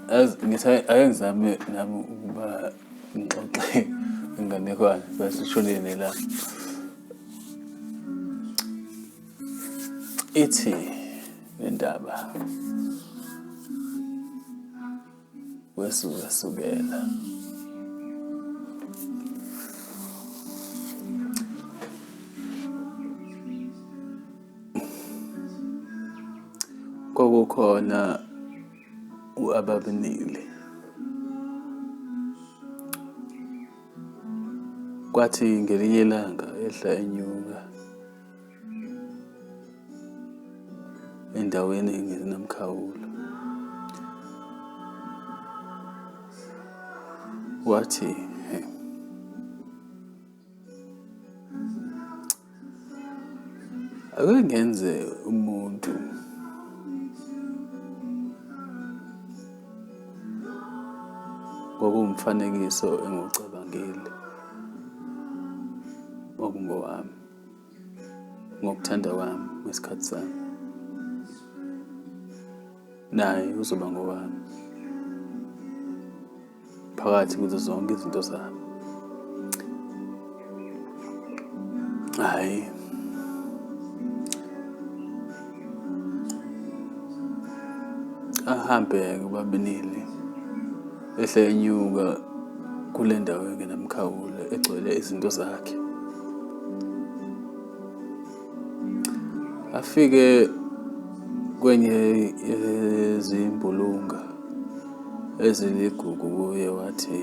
Yazi ngithi ake ngizame nami ukuba ngixoxe inganekwane bese shonile nelanga. Ithi le ndaba wesuka sukela. Kwakukhona u-Ababnili. Kwathi ngelinye ilanga ehla enyuka endaweni engenamkhawulo. Wathi, Ake ngenze umuntu ngokuwumfanekiso engiwucabangile okungowami ngokuthanda kwami ngesikhathi sami naye uzoba ngowami phakathi kuzo zonke izinto zami. Hhayi. Ahambe-ke ubabinile ehle enyuka kule ndawo engenamkhawulo egcwele izinto zakhe. Afike kwenye yezimbulunga eziligugu kuye wathi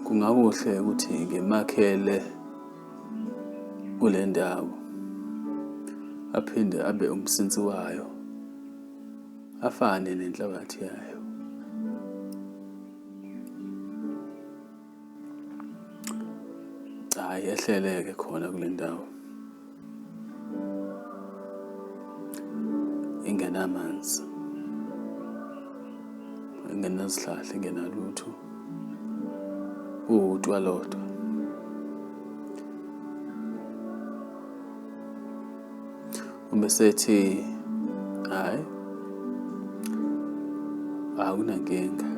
kungakuhle ukuthi ngimakhele kule ndawo aphinde abe umsinsi wayo afane nenhlabathi yayo. Hhayi ehleleke khona kule ndawo ingenamanzi, ingenazihlahla, ingenalutho, kuwutwa lodwa. Ubesethi hhayi akunankinga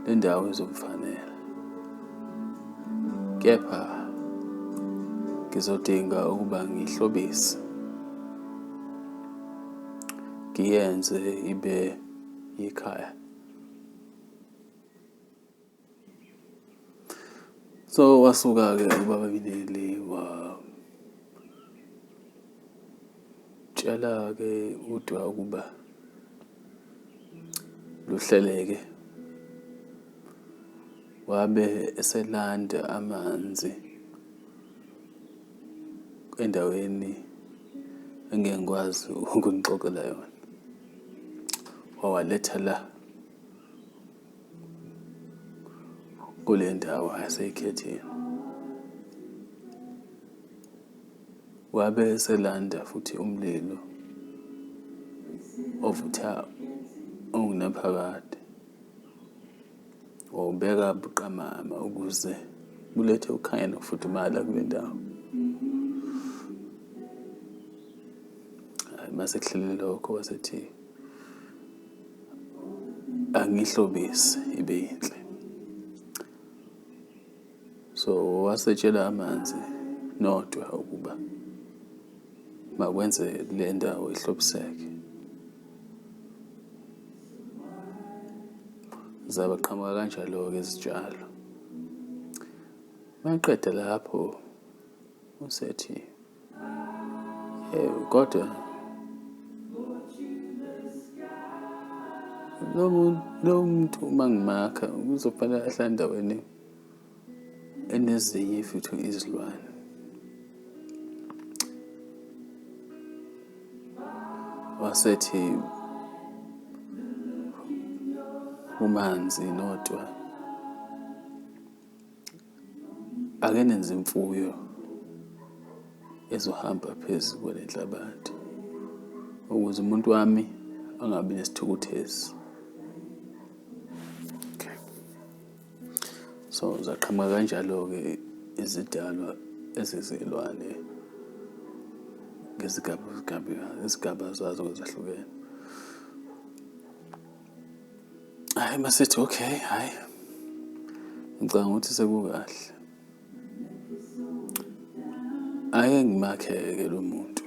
le ndawo izomfanela kepha ngizodinga ukuba ngihlobise ngiyenze ibe yikhaya. So wasuka-ke ubaba Mineli watshela-ke uDwa ukuba luhleleke wabe eselanda amanzi endaweni engeke ngikwazi ukunixoxela yona wawaletha la kule ndawo aseyikhethile. Wabe eselanda futhi umlilo ovutha ongunaphakade wawubeka buqamama ukuze kulethe ukukhanya nokufudumala kule ndawo. Hhayi mase kuhlele lokho wasethi angihlobise ibe yinhle. So wasetshela amanzi nodwa ukuba makwenze le ndawo ihlobiseke. Zabaqhamuka kanjalo-ke izitshalo. Maqeda lapho usethi kodwa lo muntu uma ngimakha kuzofanele ahlale endaweni enezinye futhi izilwane. Wasethi umanzi nodwa Ake nenze imfuyo ezohamba phezu kwale nhlabathi ukuze umuntu wami angabi nesithukuthezi. Okay. So zaqhamuka kanjalo-ke izidalwa ezizilwane ngezigaba izigaba zazo ezahlukene. Hhayi masithi okay, hhayi ngicabanga ukuthi sekukahle. Ake ngimakhe-ke lo muntu.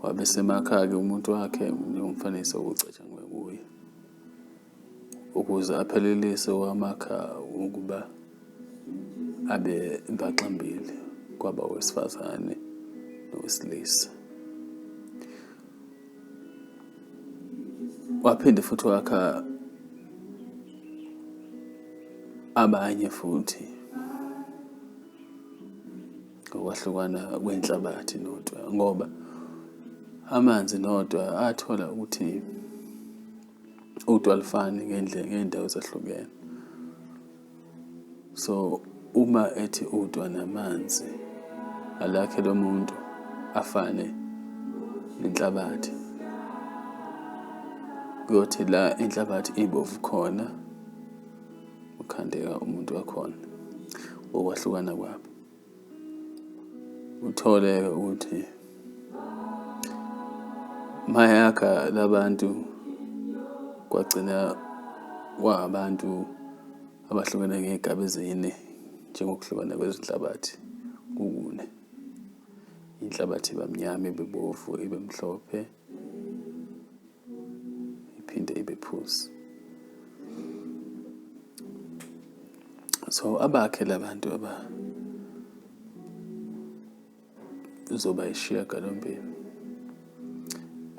Wabe esemakha-ke umuntu wakhe njengomfanekiso okucatshangwe kuye ukuze aphelelise wamakha ukuba abe mbaxambili kwaba owesifazane nowesilisa. Waphinde futhi wakha abanye futhi ngokwahlukana kwenhlabathi nodwa ngoba amanzi nodwa athola ukuthi udu alufani ngendlela ngey'ndawo ezahlukene. So uma ethi udwa namanzi alakhe lo muntu afane nenhlabathi kuyothi la inhlabathi ibovu khona ukhandeka umuntu wakhona ngokwahlukana kwabo uthole ukuthi mayakha labantu kwagcina kwabantu abahlukene ngey'gaba ezine njengokuhlukana kwezinhlabathi kukune. Inhlabathi iba mnyama, ibe bovu, ibe mhlophe, iphinde ibe phuzi. So abakhe labantu aba uzoba yisishiyagalombili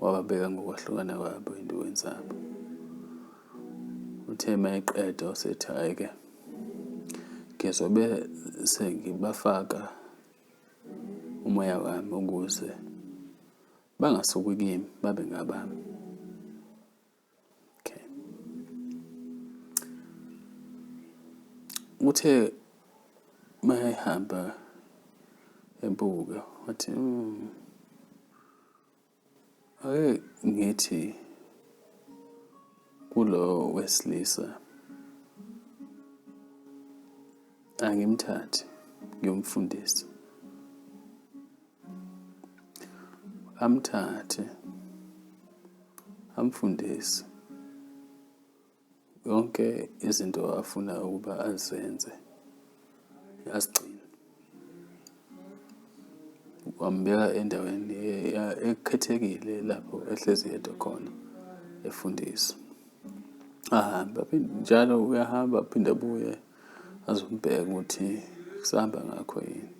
wababeka ngokwahlukana kwabo ey'ndaweni zabo. Uthe uma eqeda usethi hhayi-ke ngizobe sengibafaka umoya wami ukuze bangasuki kimi babe ngabami. Okay. Uthe mayehamba ebuka wathi ake ngithi kulo wesilisa angimthathi ngiyomfundisa amthathe amfundise yonke izinto afuna ukuba azenze azigcine wambeka endaweni ekhethekile lapho ehlezi yedwa khona efundisa ahambe njalo uyahamba aphinde abuye azombheka ukuthi kusahamba ngakho yini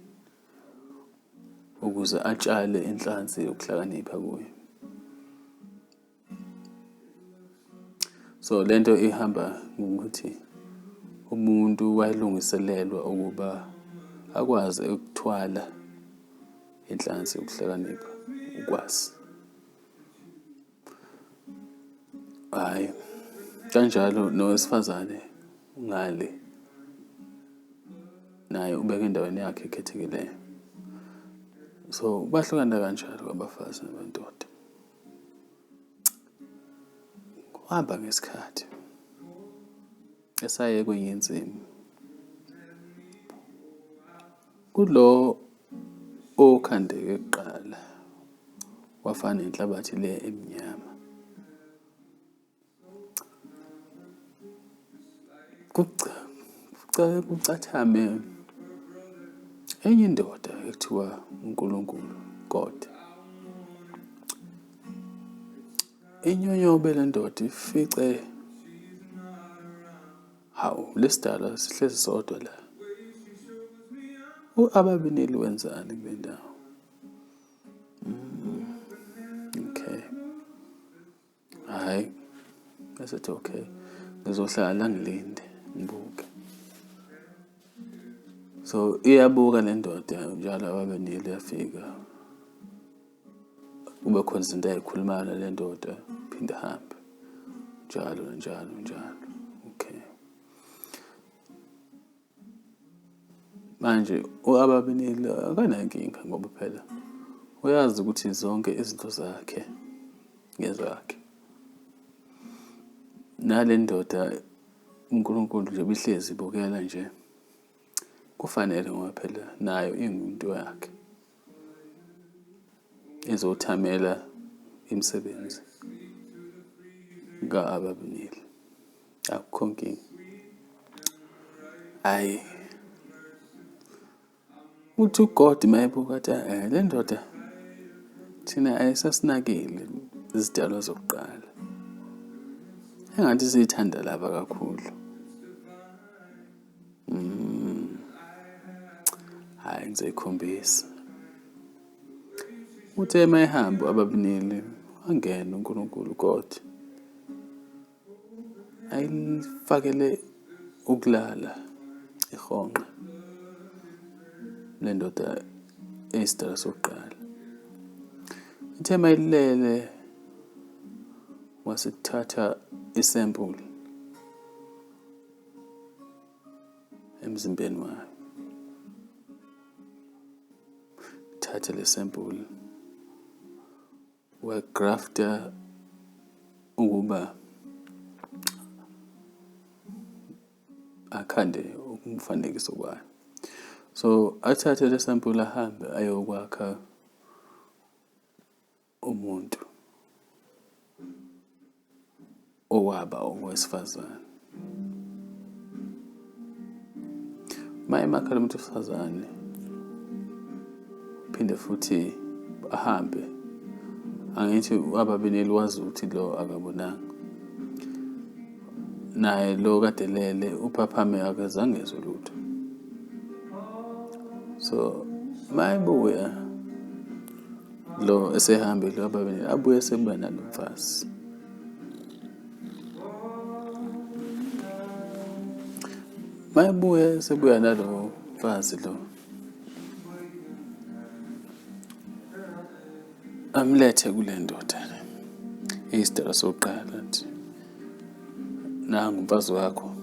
ukuze atshale inhlansi yokuhlakanipha kuye. So lento ihamba ngokuthi umuntu wayelungiselelwa ukuba akwazi ukuthwala inhlansi yokuhlakanipha ukwazi. Hhayi, kanjalo nowesifazane ngale naye ubeke endaweni yakhe ekhethekileyo. So bahlukana kanjalo abafazi nabandoda. Kuhamba ngesikhathi esaye kwenye insimu kulo okhandeke kuqala wafana nenhlabathi le emnyama. Kucathame enye indoda ekuthiwa uNkulunkulu, God. Inyonyobe le ndoda ifice hawu lesidalwa sihlezi sodwa la. U-Ababineli wenzani kule ndawo? Okay. Hhayi, esethi okay, ngizohlala ngilinde ngibuke. So iyabuka le ndoda njalo ababenile yafika. Kube khona izinto ayikhulumayo nale ndoda, phinde ahambe. Njalo njalo njalo. Okay. Manje u-Ababinile akanankinga ngoba phela uyazi ukuthi zonke izinto zakhe ngezakhe. Nale ndoda uNkulunkulu nje ibihlezi ibukela nje kufanele ngoba phela nayo ingumuntu wakhe. Izothamela imisebenzi ka-Ababnili. Akukho nkinga. Hhayi, uthi uGod mayebuka athi eh le ndoda thina ayisasinakile izidalwa zokuqala. Engathi siyithanda laba kakhulu. Mm. Hhayi ngizoyikhombisa. Uthe uma ehamba ababineli wangena uNkulunkulu God. Ayifakele ukulala ihonqa le ndoda eyisidala sokuqala. Ithe uma ilele wasethatha isempuli emzimbeni wayo. Thathe le sempuli wagrafta ukuba akhande umfanekiso wayo. So athathe le sampuli ahambe ayokwakha umuntu owaba owesifazane. Uma emakhala umuntu wesifazane phinde futhi ahambe angithi ababineli wazi ukuthi lo akabonanga naye lo kade lele uphaphame akazange ezwe lutho so mayebuya lo esehambile ababineli abuye sebuya nalo mfazi Mayebuya sebuya nalo mfazi lo. Amlethe kule ndoda le. Isidalwa sokuqala nje. Nangu umfazi wakho.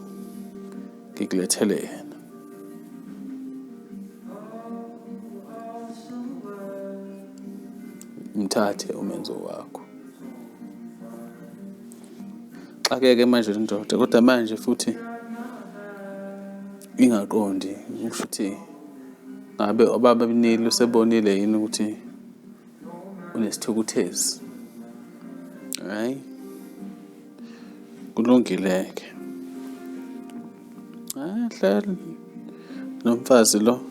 Ngikulethele yena. Mthathe umenzo wakho. Xakeke manje le ndoda kodwa manje futhi ingaqondi kusho ukuthi ngabe obaba Binili usebonile yini ukuthi unesithukuthezi. Hhayi, kulungile-ke. Ahlale nomfazi lo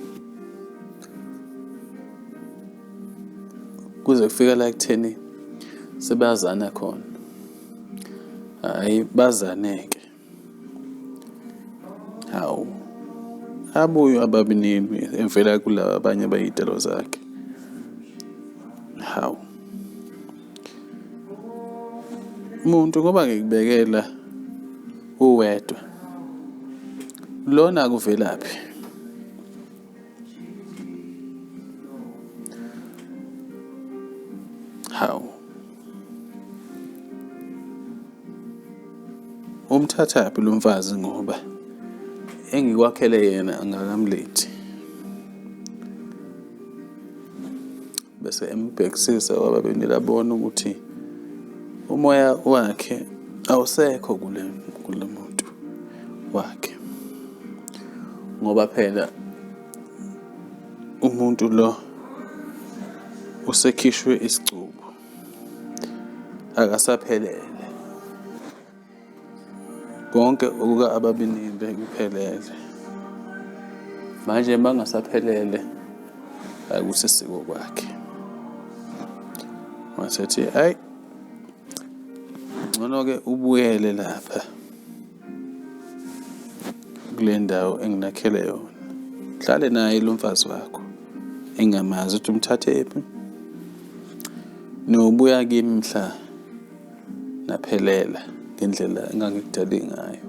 kuze kufika la ekutheni sebazana khona. Hhayi bazane-ke. Hawu, abuye ababinini evela kulaba abanye abayitelo zakhe. Hawu. Muntu ngoba ngikubekela uwedwa. Lona akuvelaphi? Hawu. Umthathaphi lo mfazi ngoba engikwakhele yena angakamlethi. Bese embhekisisa kwaba benilabona ukuthi umoya wakhe awusekho kule kule muntu wakhe. Ngoba phela umuntu lo usekhishwe isicubu akasaphelele. Konke okuka ababinile kuphelele. Manje mangasaphelele akusisiko kwakhe. Wasethi ayi ngcono-ke ubuyele lapha kule ndawo enginakhele yona. Hlale naye lo mfazi wakho engingamazi ukuthi umthathephi. Niyobuya kimi mhla naphelela ngendlela engangikudale ngayo.